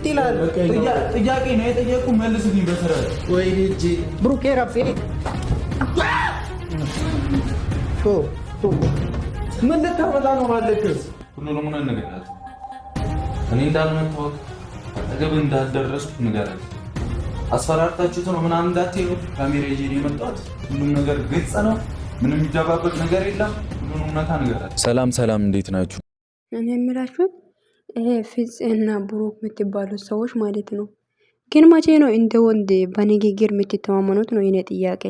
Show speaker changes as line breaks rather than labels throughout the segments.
ይላል። ጥያቄ ነው የጠየቁ መልስልኝ በስርዓት። ወይኔ እጄ
ብሩኬ ረፌ
ምን ልታመጣ ነው? ባለክስ
ሁሉንም ንገራት። እኔ እንዳልመታወቅ አጠገብ እንዳልደረስኩ ንገራት። አስፈራርታችሁት ነው ምናምን እንዳትሄዱ። ካሜራ ይዤ ነው የመጣሁት። ሁሉም ነገር ግልጽ ነው። ምንም የሚደባበቅ ነገር የለም። ሁሉንም እውነታ ንገራት። ሰላም ሰላም፣ እንዴት ናችሁ?
እኔ የምላችሁት ይሄ ፍፄና ብሩክ የምትባሉት ሰዎች ማለት ነው። ግን መቼ ነው እንደ ወንድ በንግግር የምትተማመኑት ነው የኔ ጥያቄ።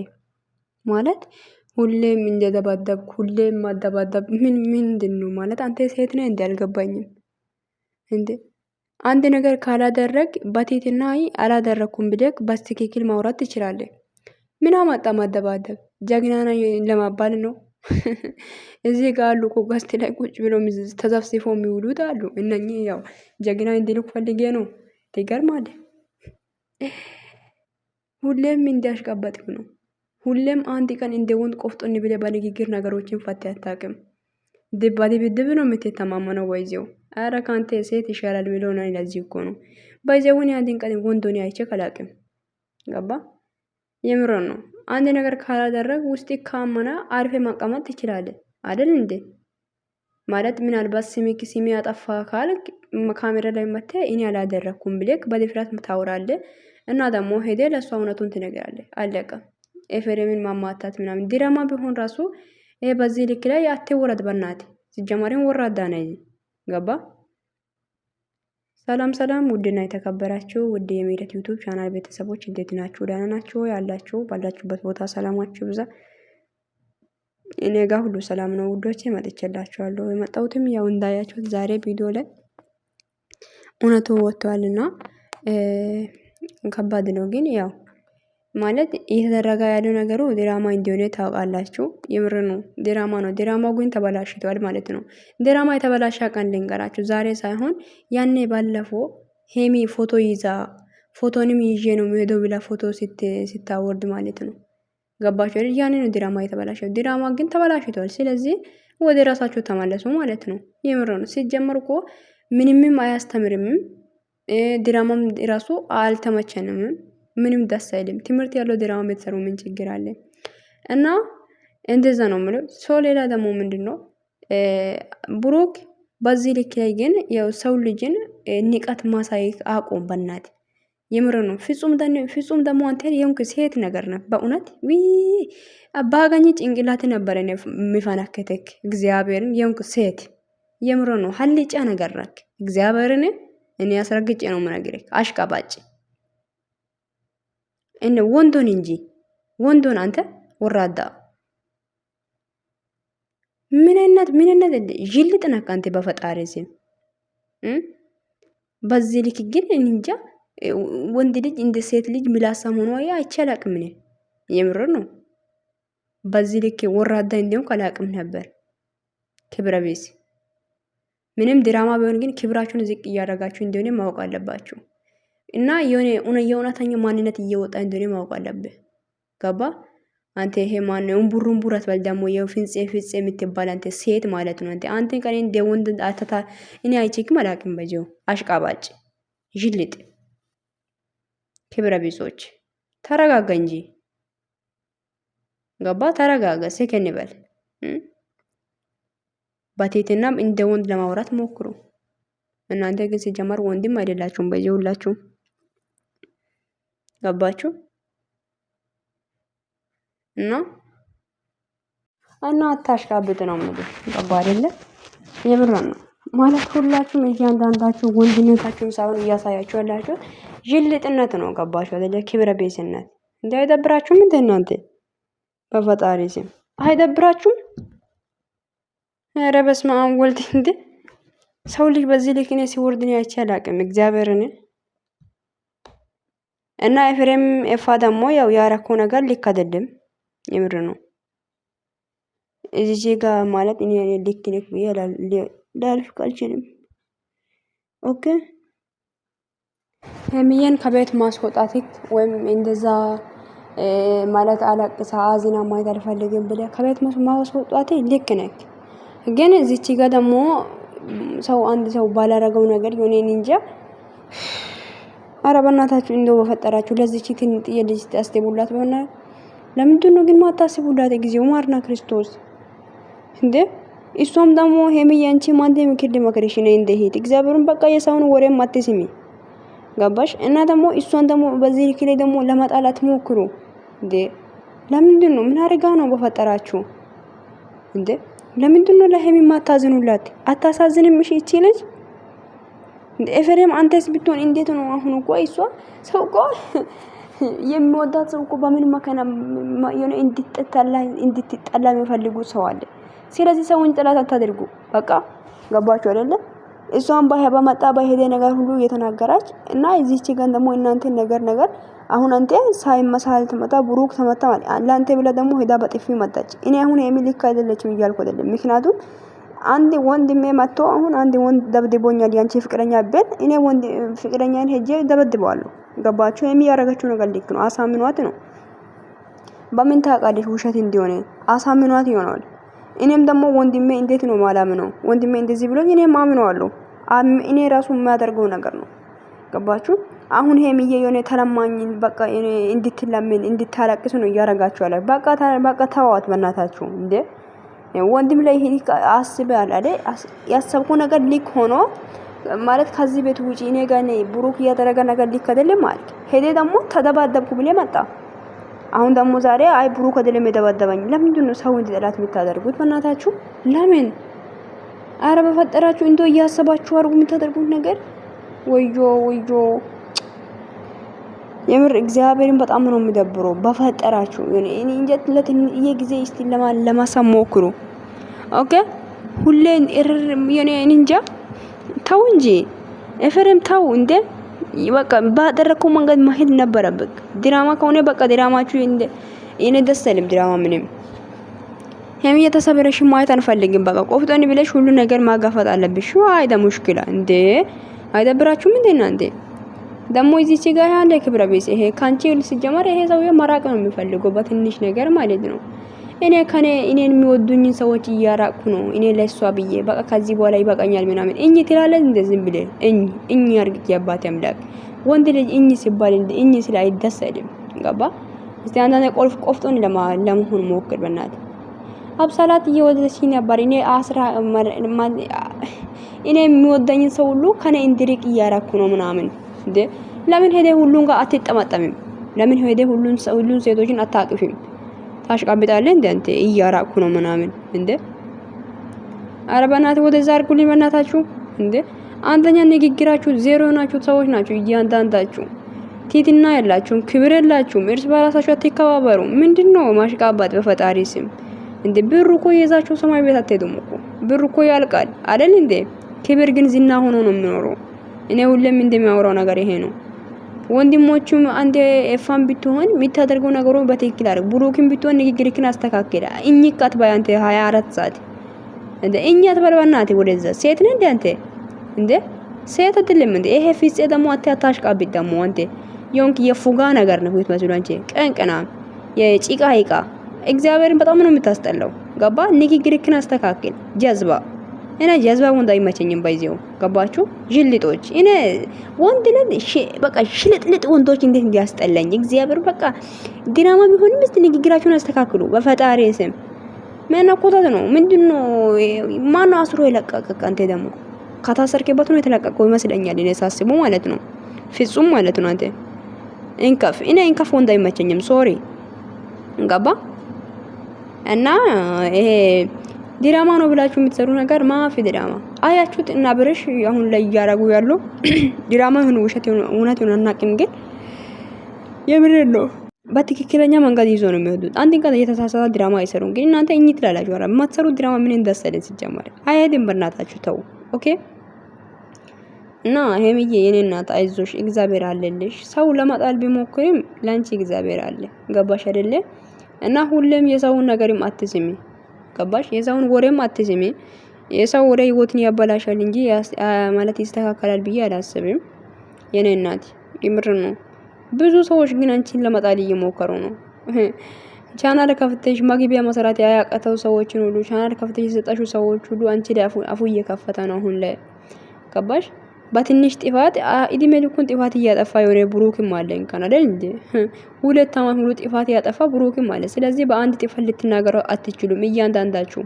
ማለት ሁሌም እንደደባደብክ ሁሌም ማደባደብ ምን ምንድን ነው ማለት? አንተ ሴት ነህ እንዴ? አልገባኝም። እንዴ አንድ ነገር ካላደረግ በትህትና አላደረግኩም ብለህ በትክክል ማውራት ትችላለህ። ምን አመጣ ማደባደብ? ጀግና ነኝ ለማባል ነው። እዚህ ጋር አሉ እኮ guest ላይ ቁጭ ብሎ ተዘፍዝፎ የሚውሉት አሉ። እነኚህ ያው ጀግና እንዲልኩ ፈልጌ ነው። ትገርማለህ። ሁሌም እንዲያሽቃበጥክ ነው። ሁሌም አንድ ቀን እንደ ወንድ ቆፍጦን ብለህ በንግግር ነገሮችን ፈት አታውቅም። በድብድብ ነው የምትተማመነው። ወይዜው ኧረ ከአንተ ሴት ይሻላል የሚለው ነው። ለዚህ እኮ ነው ባይዜውን አንድን ቀን ወንድ ሆኜ አይቼ አላውቅም። ገባ የምሮ ነው። አንድ ነገር ካላደረግ ውስጥ ካመነ አርፌ መቀመጥ ትችላለህ አይደል እንዴ? ማለት ምናልባት ስሜ ያጠፋ ካልክ ካሜራ ላይ መጥተህ እኔ አላደረኩም ብለክ በድፍረት ታወራለህ እና ደግሞ ሄደ ለእሷ እውነቱን ትነግራለህ። አለቀ። ኤፍሬምን ማማታት ምናምን ድራማ ቢሆን ራሱ ይሄ በዚህ ልክ ላይ አትወረድ። በእናትህ ሲጀመሪም ወራዳ ነህ። ገባ ሰላም ሰላም፣ ውድና የተከበራችሁ ውድ የሜረት YouTube channel ቤተሰቦች እንዴት ናችሁ? ደህና ናችሁ? ያላችሁ ባላችሁበት ቦታ ሰላማችሁ ብዛ። እኔ ጋር ሁሉ ሰላም ነው ውዶቼ፣ መጥቼላችኋለሁ። የመጣሁትም ያው እንዳያችሁት ዛሬ ቪዲዮ ላይ እውነቱ ወጥቷልና ከባድ ነው ግን ያው ማለት እየተደረገ ያለው ነገሩ ድራማ እንደሆነ ታውቃላችሁ። የምር ነው፣ ድራማ ነው። ድራማው ግን ተበላሽቷል ማለት ነው። ድራማ የተበላሸ ቀን ልንገራችሁ፣ ዛሬ ሳይሆን ያኔ ባለፈው ሄሚ ፎቶ ይዛ ፎቶንም ይዤ ነው የምሄደው ብላ ፎቶ ስታወርድ ማለት ነው። ገባችሁ አይደል? ያኔ ነው ድራማ የተበላሸው። ድራማ ግን ተበላሽቷል። ስለዚህ ወደ ራሳችሁ ተመለሱ ማለት ነው። የምር ነው። ሲጀመር እኮ ምንምም አያስተምርምም። ድራማም ራሱ አልተመቸንም። ምንም ደስ አይልም። ትምህርት ያለው ድራማ ቤተሰሩ ምን ችግር አለ? እና እንደዛ ነው የምለው። ሰው ሌላ ደግሞ ምንድን ነው ብሩክ በዚህ ልክ ላይ ግን ያው ሰው ልጅን ንቀት ማሳየት አቁም። በናት የምር ነው። ፍጹም ደግሞ አንተ የሆንክ ሴት ነገር ነው በእውነት ዊ ባገኝ ጭንቅላት ነበረ የሚፈነክትክ። እግዚአብሔርን የሆንክ ሴት የምር ነው። ሀልጫ ነገር ነክ እግዚአብሔርን እኔ አስረግጬ ነው የምነግርህ። አሽቃባጭ እነ ወንዶን እንጂ ወንዶን አንተ ወራዳ ምን አይነት ምን አይነት ጅልጥ ነህ አንተ በፈጣሪ ስም። በዚህ ልክ ግን እንጃ ወንድ ልጅ እንደ ሴት ልጅ ምላሳም ሆኖ አይቼ አላቅም። እኔ የምር ነው። በዚህ ልክ ወራዳ እንዲሆን አላቅም ነበር። ክብረ ቢስ ምንም ድራማ ቢሆን ግን ክብራችሁን ዝቅ እያደረጋችሁ እንደሆነ ማወቅ አለባችሁ። እና የሆነ የእውነተኛ ማንነት እየወጣ እንደሆነ ማወቅ አለብህ። ገባ አንተ ይሄ ማን ነው? እምቡር እምቡር አትበል። ደግሞ የፍንጼ ፍጼ የምትባል አንተ ሴት ማለት ነው። አንተ አንተ ቀን እንደ ወንድ አተታ እኔ አይቼክም አላቅም። በጀው አሽቃባጭ ጅልጥ ክብረ ቢሶች ተረጋጋ እንጂ ገባ። ተረጋጋ፣ ሰከን በል። በትህትናም እንደ ወንድ ለማውራት ሞክሩ። እናንተ ግን ሲጀመር ወንድም አይደላችሁም። በዚህ ሁላችሁም ገባችሁ? እና እና አታሽቃብጥ ነው የምልህ። ገባ አይደለ? የምር ነው ማለት ሁላችሁም እያንዳንዳችሁ ወንድነታችሁን ሳይሆን እያሳያችሁ ያላችሁ ጅልጥነት ነው። ገባችሁ አይደለ? ክብረ ቢስነት እንዴ አይደብራችሁም? እንደ እናንተ በፈጣሪ ስም አይደብራችሁም? ኧረ በስመ አብ ወልድ። እንዴ ሰው ልጅ በዚህ ልክ እኔ ሲወርድ እኔ አይቼ አላውቅም። እግዚአብሔርን እና ኤፍሬም ኤፋ ደግሞ ያው ያረከው ነገር ልክ አይደለም። የምር ነው። እዚህ ጋ ማለት እኔ ልክ ነክ ብዬ ላልፍ አልችልም። okay ሀይሚዬን ከቤት ማስወጣት ወይም እንደዛ ማለት አለቅሳ አዝና ማየት አልፈልግም ብለህ ከቤት ማስወጣት ልክ ነክ። ግን እዚች ጋር ደግሞ ሰው አንድ ሰው ባላረገው ነገር የሆነ እንጃ። አረ በእናታችሁ እንደው በፈጠራችሁ ለዚች ትንጥዬ ልጅ አስቡላት። በሆነ ለምንድን ነው ግን ማታስቡላት? ጊዜው ማርና ክርስቶስ እንዴ! እሷም ደግሞ ሄምዬ አንቺ ማንተ ምክር ልመክርሽ ነው እንደ ሄድ እግዚአብሔርን በቃ የሰውን ወሬም አትስሚ። ገባሽ? እና ደግሞ እሷን ደግሞ በዚህ ልክ ላይ ደግሞ ለመጣላት ሞክሩ እንዴ! ለምንድን ነው ምን አድርጋ ነው በፈጠራችሁ እንዴ? ለምንድን ነው ለሄሚ ማታዝኑላት? አታሳዝንም? እሺ እቺ ልጅ ኤፍሬም አንተስ ብትሆን እንዴት ነው አሁን? እኮ እሷ ሰው እኮ የሚወዳት ሰው እኮ በምን መከና የሆነ እንድትጠላ እንድትጠላ የሚፈልጉ ሰው አለ። ስለዚህ ሰውን ጥላት አታድርጉ። በቃ ገባችሁ አይደለ? እሷን በመጣ በሄደ ነገር ሁሉ እየተናገራች እና እዚች ጋር ደግሞ እናንተ ነገር ነገር አሁን አንተ ሳይመሳል ተመታ ብሩክ ተመታ ማለት ለአንተ ብላ ደግሞ ሄዳ በጥፊ መጣች። እኔ አሁን ሄሚ ልክ አይደለችም እያልኩ አይደለም። ምክንያቱም አንድ ወንድሜ መጥቶ አሁን አንድ ወንድ ደብድቦኛል ያንቺ ፍቅረኛ ቤት እኔ ወንድ ፍቅረኛን ሄጄ ደበድበዋለሁ። ገባችሁ? ሄሚ ያደረገችው ነገር ልክ ነው። አሳምኗት ነው። በምን ታውቃለች ውሸት እንዲሆነ? አሳምኗት ይሆናል። እኔም ደግሞ ወንድሜ እንዴት ነው ማላምነው? ወንድሜ እንደዚህ ብሎኝ እኔም አምነዋለሁ። እኔ ራሱ የሚያደርገው ነገር ነው። ገባችሁ? አሁን ሄሚዬ የሆነ ተለማኝ በቃ እንድትለምን እንድታለቅስ ነው እያረጋችሁ ያለ። በቃ በቃ ተዋት በእናታችሁ እንዴ! ወንድም ላይ ይሄ አስበሃል አይደል? ያሰብኩ ነገር ልክ ሆኖ ማለት ከዚህ ቤት ውጪ እኔ ጋር ነኝ ብሩክ እያደረገ ነገር ልክ አይደለም ማለት ሄዴ ደግሞ ተደባደብኩ ብሌ መጣ። አሁን ደግሞ ዛሬ አይ ብሩክ አይደለም የደባደበኝ። ለምንድን ነው ሰው እንዲጠላት የምታደርጉት? በእናታችሁ ለምን? አረ በፈጠራችሁ እንደው እያሰባችሁ አድርጉ የምታደርጉት ነገር። ወዮ ወዮ የምር እግዚአብሔርን በጣም ነው የሚደብረው። በፈጠራችሁ እኔ እንጃ ለትንዬ ጊዜ እስቲ ለማሳብ ሞክሩ። okay ሁሌ የኔ እንጃ ተው እንጂ ኤፍሬም ተው እንዴ! በቃ ባደረከው መንገድ መሄድ ነበረብህ። ድራማ ከሆነ በቃ ድራማችሁ እንደ እኔ ደስ አይልም ድራማ ምንም ሄሚ የተሰበረሽ ማየት አንፈልግም። በቃ ቆፍጠን ብለሽ ሁሉ ነገር ማጋፈጥ አለብሽ። አይደ ሙሽኪላ እንዴ አይደብራችሁም እንዴ እናንተ? ደግሞ እዚች ጋር ያለ ክብረ ቢስ ይሄ ካንቺ ሲጀመር ይሄ ሰውዬ መራቅ ነው የሚፈልገው በትንሽ ነገር ማለት ነው። እኔ ከኔ እኔን የሚወዱኝን ሰዎች እያራቅኩ ነው እኔ ለሷ ብዬ በቃ ከዚህ በኋላ ይበቃኛል ምናምን እኝ ትላለህ። እንደ ዝም ብለህ እኝ እኝ አርግቼ አባቴ አምላክ ወንድ ልጅ እኝ ሲባል እንደ እኝ ሲል አይደሰትም። ገባ እስቲ አንዳንዴ ቆልፍ ቆፍጦን ለመሆን ሞክር በእናትህ። አብሳላት እየወደደችኝ ነበር። እኔ አስራ እኔ የሚወደኝን ሰው ሁሉ ከኔ እንዲርቅ እያራኩ ነው ምናምን እንዴ ለምን ሄደ ሁሉን ጋር አትጠማጠምም? ለምን ሄደ ሁሉን ሁሉን ሴቶችን አታቅፊም? ታሽቃብጣለህ እንዴ አንተ እያራኩ ነው ምናምን እንዴ ኧረ በእናትህ ወደዛ አድርጉልኝ በእናታችሁ እንዴ አንደኛ ንግግራችሁ ዜሮ የሆናችሁ ሰዎች ናችሁ እያንዳንዳችሁ ቲትና የላችሁም ክብር የላችሁም እርስ በራሳችሁ አትከባበሩ ምንድነው ማሽቃባጥ በፈጣሪ ስም እንዴ ብሩ እኮ የዛችሁ ሰማይ ቤት አትሄዱም እኮ ብሩ እኮ ያልቃል አይደል እንዴ ክብር ግን ዝና ሆኖ ነው የሚኖረው እኔ ሁሌም እንደሚያወራው ነገር ይሄ ነው ወንድሞቹም አንተ ኤፋን ብትሆን የምታደርገው ነገሩ በትክክል አድርግ። ብሩክን ብትሆን ንግግርክን አስተካክል። እኝክ አትበይ አንተ 24 ሰዓት እንደ እኛ አትበል በእናትህ ወደዛ ሴት ነህ እንደ አንተ እንደ ሴት አይደለም እንደ ይሄ ፊጽ ደግሞ አንተ አታሽቃብጥ። ደግሞ አንተ የሆንክ የፉጋ ነገር ነው የምትመስለው አንቺ ቀንቀና የጭቃ ይቃ እግዚአብሔርን በጣም ነው የምታስጠላው። ገባ? ንግግርክን አስተካክል ጀዝባ እኔ ጀዝባ ወንድ አይመቸኝም። ባይዘው ገባችሁ? ጅልጦች እኔ ወንድ ነን በቃ ሽልጥልጥ ወንዶች እንዴት እንዲያስጠላኝ እግዚአብሔር። በቃ ድራማ ቢሆንም እስቲ ንግግራችሁን አስተካክሉ በፈጣሪ ስም። መነኮታት ነው ምንድነው? ማነው አስሮ የለቀቀ? አንተ ደግሞ ከታሰርክበት ነው የተለቀቀው ይመስለኛል እኔ ሳስበው ማለት ነው። ፍጹም ማለት ነው። አንተ እንከፍ እኔ እንከፍ ወንድ አይመቸኝም። sorry ገባ እና ይሄ ድራማ ነው ብላችሁ የምትሰሩ ነገር مافي ድራማ አያችሁት። እና ብርሽ አሁን ላይ እያረጉ ያሉ ድራማ ይሁን ውሸት ይሁን እውነት ይሁን አናውቅም፣ ግን የምር ነው። በትክክለኛ መንገድ ይዞ ነው የሚወዱት። አንድ ቀን እየተሳሳተ ድራማ አይሰሩም። ግን እናንተ እኚህ ትላላችሁ። ኧረ የማትሰሩት ድራማ ምን እንደሰለን ሲጀመር አይሄድም። በእናታችሁ ተው። okay እና ሄምዬ የኔ እናት አይዞሽ፣ እግዚአብሔር አለልሽ። ሰው ለመጣል ቢሞክርም ለአንቺ እግዚአብሔር አለ። ገባሽ አይደለ? እና ሁሌም የሰውን ነገርም አትስሚ። ገባሽ? የሰውን ወሬም አትስሚ። የሰው ወሬ ህይወትን ያበላሻል እንጂ ማለት ይስተካከላል ብዬ አላስብም። የኔ እናት የምር ነው። ብዙ ሰዎች ግን አንቺን ለመጣል እየሞከሩ ነው። ቻናል ከፍተሽ መግቢያ መሰራት ያያቀተው ሰዎችን ሁሉ ቻናል ከፍተሽ የሰጠሽው ሰዎች ሁሉ አንቺ ላይ አፉ እየከፈተ ነው አሁን ላይ ገባሽ? በትንሽ ጥፋት እድሜ ልኩን ጥፋት እያጠፋ የሆነ ብሩክም አለ እንኳን አይደል እንዴ? 2 አመት ሙሉ ጥፋት ያጠፋ ብሩክም አለ። ስለዚህ በአንድ ጥፋት ልትናገረው አትችሉም። እያንዳንዳችሁ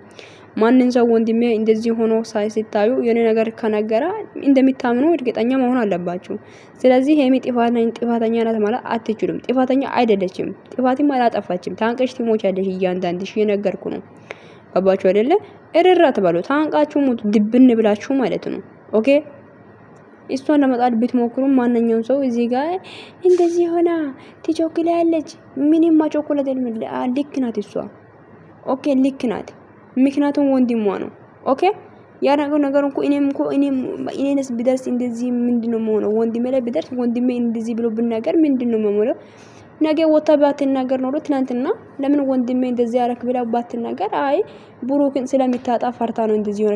ማንን ሰው ወንድሜ እንደዚህ ሆኖ ሳይ ሲታዩ የሆነ ነገር ከነገረ እንደሚታምኑ እርግጠኛ መሆን አለባችሁ። ስለዚህ ሄሚ ጥፋተኛ ናት ማለት አትችሉም። ጥፋተኛ አይደለችም። ጥፋትም አላጠፋችም። ታንቀሽ ትሞቻለሽ። እያንዳንድሽ እየነገርኩ ነው። ገባችሁ አይደለ? እርር አትበሉ። ታንቃችሁ ሙቱ፣ ድብን ብላችሁ ማለት ነው። okay እሷን ለመጣል ብትሞክሩ ማንኛውም ሰው እዚህ ጋር እንደዚህ ሆና ትቾክላለች። ምንም ማቾኮላት ልክ ናት እሷ። okay ልክ ናት። ምክንያቱም ወንድሟ ነው። okay ያደረገው ነገር እኮ እኔም እኮ እኔም እኔንስ ቢደርስ እንደዚህ ምንድነው የምሆነው? ወንድሜ ላይ ቢደርስ ወንድሜ እንደዚህ ብሎ ብናገር ምንድነው የምሆነው? ነገ ወታ ባትናገር ኖሮ ትናንትና ለምን ወንድሜ እንደዚህ ያረክ ብላ ባትናገር፣ አይ ብሩክን ስለሚታጣ ፈርታ ነው እንደዚህ ሆነ።